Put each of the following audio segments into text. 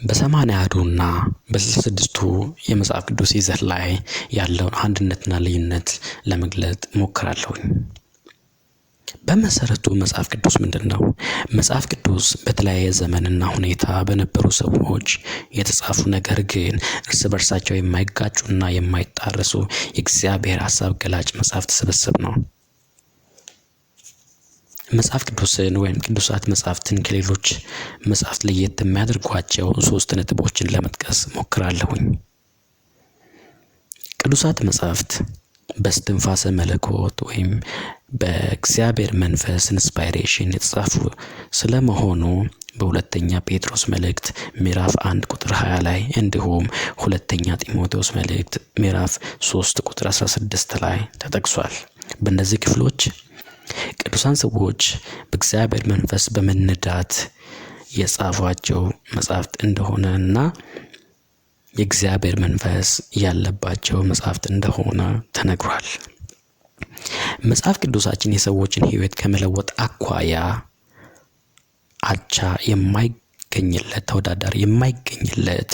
በ81ዱና በ66ቱ የመጽሐፍ ቅዱስ ይዘት ላይ ያለውን አንድነትና ልዩነት ለመግለጥ እሞክራለሁኝ። በመሰረቱ መጽሐፍ ቅዱስ ምንድን ነው? መጽሐፍ ቅዱስ በተለያየ ዘመንና ሁኔታ በነበሩ ሰዎች የተጻፉ ነገር ግን እርስ በርሳቸው የማይጋጩና የማይጣረሱ የእግዚአብሔር ሀሳብ ገላጭ መጽሐፍት ስብስብ ነው። መጽሐፍ ቅዱስን ወይም ቅዱሳት መጽሐፍትን ከሌሎች መጽሐፍት ለየት የሚያደርጓቸው ሶስት ነጥቦችን ለመጥቀስ ሞክራለሁኝ። ቅዱሳት መጽሐፍት በስትንፋሰ መለኮት ወይም በእግዚአብሔር መንፈስ inspiration የተጻፉ ስለመሆኑ በሁለተኛ ጴጥሮስ መልእክት ምዕራፍ 1 ቁጥር 20 ላይ እንዲሁም ሁለተኛ ጢሞቴዎስ መልእክት ምዕራፍ 3 ቁጥር 16 ላይ ተጠቅሷል። በእነዚህ ክፍሎች ቅዱሳን ሰዎች በእግዚአብሔር መንፈስ በመነዳት የጻፏቸው መጽሐፍት እንደሆነ እና የእግዚአብሔር መንፈስ ያለባቸው መጽሐፍት እንደሆነ ተነግሯል። መጽሐፍ ቅዱሳችን የሰዎችን ሕይወት ከመለወጥ አኳያ አቻ የማይገኝለት፣ ተወዳዳሪ የማይገኝለት፣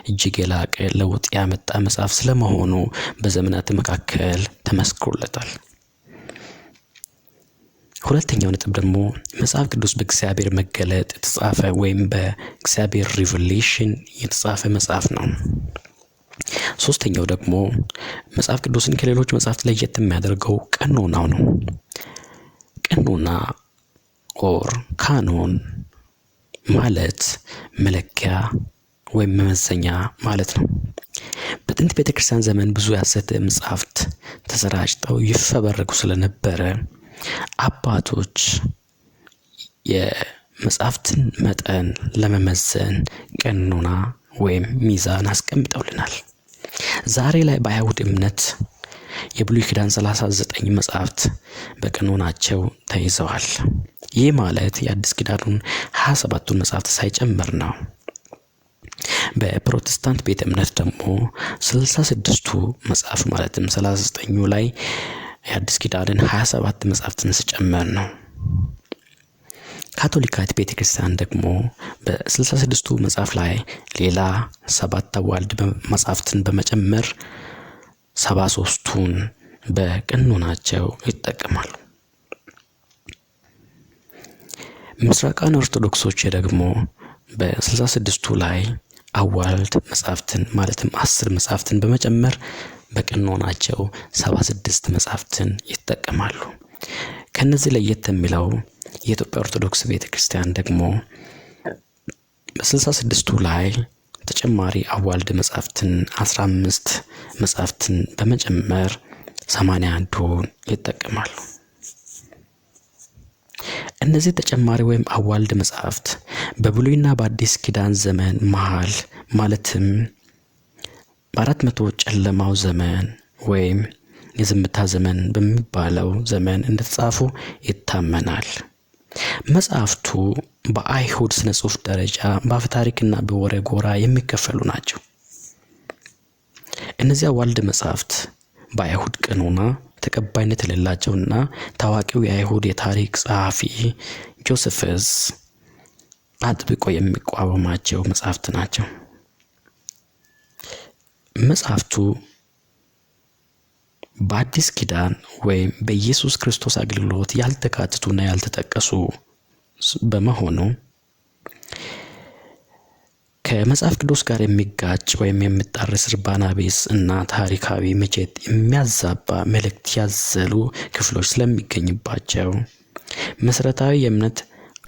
እጅግ የላቀ ለውጥ ያመጣ መጽሐፍ ስለመሆኑ በዘመናት መካከል ተመስክሮለታል። ሁለተኛው ነጥብ ደግሞ መጽሐፍ ቅዱስ በእግዚአብሔር መገለጥ የተጻፈ ወይም በእግዚአብሔር revelation የተጻፈ መጽሐፍ ነው። ሶስተኛው ደግሞ መጽሐፍ ቅዱስን ከሌሎች መጽሐፍት ለየት የሚያደርገው ቀኖናው ነው። ቀኖና or canon ማለት መለኪያ ወይም መመዘኛ ማለት ነው። በጥንት ቤተክርስቲያን ዘመን ብዙ የሐሰት መጽሐፍት ተሰራጭተው ይፈበረኩ ስለነበረ አባቶች የመጽሐፍትን መጠን ለመመዘን ቀኖና ወይም ሚዛን አስቀምጠውልናል። ዛሬ ላይ በአይሁድ እምነት የብሉይ ኪዳን 39 መጽሐፍት በቀኖናቸው ተይዘዋል። ይህ ማለት የአዲስ ኪዳኑን 27ቱን መጽሐፍት ሳይጨምር ነው። በፕሮቴስታንት ቤተ እምነት ደግሞ 66ቱ መጽሐፍ ማለትም 39ኙ ላይ የአዲስ ኪዳንን 27 መጽሐፍትን ሲጨምር ነው። ካቶሊካዊት ቤተ ክርስቲያን ደግሞ በ66ቱ መጽሐፍ ላይ ሌላ 7 አዋልድ መጽሐፍትን በመጨመር 73ቱን በቀኖናቸው ይጠቀማሉ። ምስራቃን ኦርቶዶክሶች ደግሞ በ66ቱ ላይ አዋልድ መጽሐፍትን ማለትም 10 መጽሐፍትን በመጨመር በቀኖናቸው 76 መጽሐፍትን ይጠቀማሉ። ከነዚህ ለየት የሚለው የኢትዮጵያ ኦርቶዶክስ ቤተክርስቲያን ደግሞ በ66ቱ ላይ ተጨማሪ አዋልድ መጽሐፍትን 15 መጽሐፍትን በመጨመር 81ዱን ይጠቀማሉ። እነዚህ ተጨማሪ ወይም አዋልድ መጽሐፍት በብሉይና በአዲስ ኪዳን ዘመን መሃል ማለትም በ400 ጨለማው ዘመን ወይም የዝምታ ዘመን በሚባለው ዘመን እንደተጻፉ ይታመናል። መጽሐፍቱ በአይሁድ ስነ ጽሑፍ ደረጃ በአፈ ታሪክና በወሬ ጎራ የሚከፈሉ ናቸው። እነዚህ አዋልድ መጽሐፍት በአይሁድ ቀኖና ተቀባይነት የሌላቸውና ታዋቂው የአይሁድ የታሪክ ጸሐፊ ጆሴፈስ አጥብቆ የሚቃወማቸው መጽሐፍት ናቸው። መጽሐፍቱ በአዲስ ኪዳን ወይም በኢየሱስ ክርስቶስ አገልግሎት ያልተካተቱና ያልተጠቀሱ በመሆኑ ከመጽሐፍ ቅዱስ ጋር የሚጋጭ ወይም የሚጣረስ እርባና ቢስ እና ታሪካዊ መቼት የሚያዛባ መልእክት ያዘሉ ክፍሎች ስለሚገኝባቸው መሰረታዊ የእምነት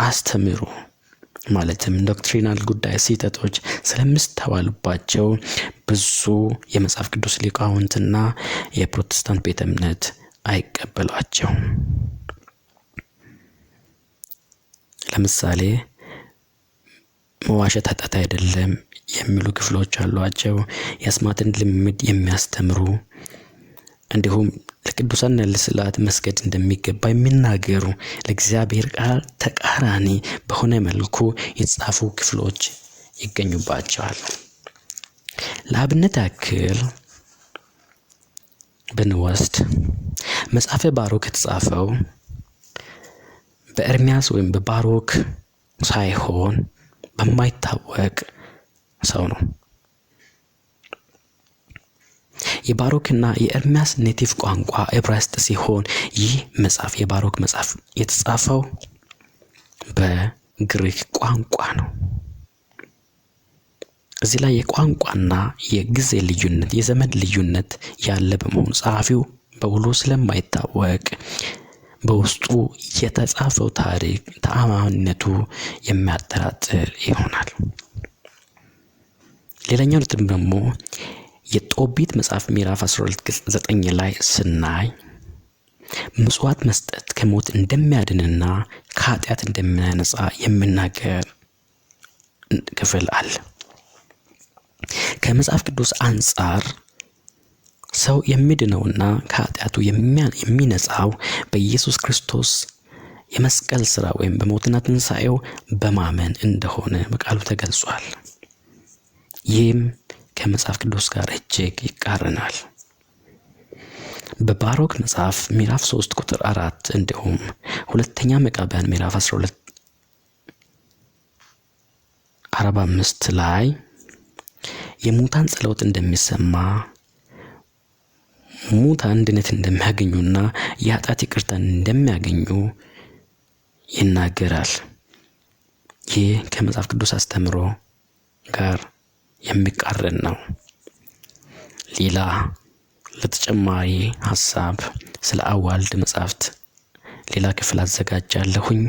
አስተምህሮ ማለትም doctrinal ጉዳይ ስህተቶች ስለሚስተዋሉባቸው ብዙ የመጽሐፍ ቅዱስ ሊቃውንትና የፕሮቴስታንት ቤተ እምነት አይቀበሏቸው። ለምሳሌ መዋሸት ኃጢአት አይደለም የሚሉ ክፍሎች አሏቸው። የአስማትን ልምምድ የሚያስተምሩ እንዲሁም ለቅዱሳን ለስዕላት መስገድ እንደሚገባ የሚናገሩ ለእግዚአብሔር ቃል ተቃራኒ በሆነ መልኩ የተጻፉ ክፍሎች ይገኙባቸዋል። ለአብነት ያክል ብንወስድ መጽሐፈ ባሮክ የተጻፈው በኤርሚያስ ወይም በባሮክ ሳይሆን በማይታወቅ ሰው ነው። የባሮክና የኤርሚያስ native ቋንቋ ዕብራይስጥ ሲሆን ይህ መጽሐፍ የባሮክ መጽሐፍ የተጻፈው በግሪክ ቋንቋ ነው። እዚህ ላይ የቋንቋና የጊዜ ልዩነት፣ የዘመን ልዩነት ያለ በመሆኑ፣ ጸሐፊው በውሉ ስለማይታወቅ በውስጡ የተጻፈው ታሪክ ተአማኒነቱ የሚያጠራጥር ይሆናል። ሌላኛው ነጥብ ደግሞ የጦቢት መጽሐፍ ምዕራፍ 12 ገጽ 9 ላይ ስናይ ምጽዋት መስጠት ከሞት እንደሚያድንና ከኃጢአት እንደሚያነጻ የሚናገር ክፍል አለ። ከመጽሐፍ ቅዱስ አንጻር ሰው የሚድነውና ከኃጢአቱ የሚነጻው በኢየሱስ ክርስቶስ የመስቀል ስራ ወይም በሞትና ትንሣኤው በማመን እንደሆነ በቃሉ ተገልጿል። ይህም ከመጽሐፍ ቅዱስ ጋር እጅግ ይቃረናል። በባሮክ መጽሐፍ ምዕራፍ 3 ቁጥር 4 እንዲሁም ሁለተኛ መቃቢያን ምዕራፍ 12 45 ላይ የሙታን ጸሎት እንደሚሰማ፣ ሙታን ድነት እንደሚያገኙና የኃጢአት ይቅርታን እንደሚያገኙ ይናገራል። ይህ ከመጽሐፍ ቅዱስ አስተምሮ ጋር የሚቃረን ነው። ሌላ ለተጨማሪ ሀሳብ ስለ አዋልድ መጽሐፍት ሌላ ክፍል አዘጋጃለሁኝ።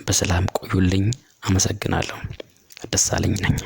በሰላም ቆዩልኝ። አመሰግናለሁ። ደሳለኝ ነኝ።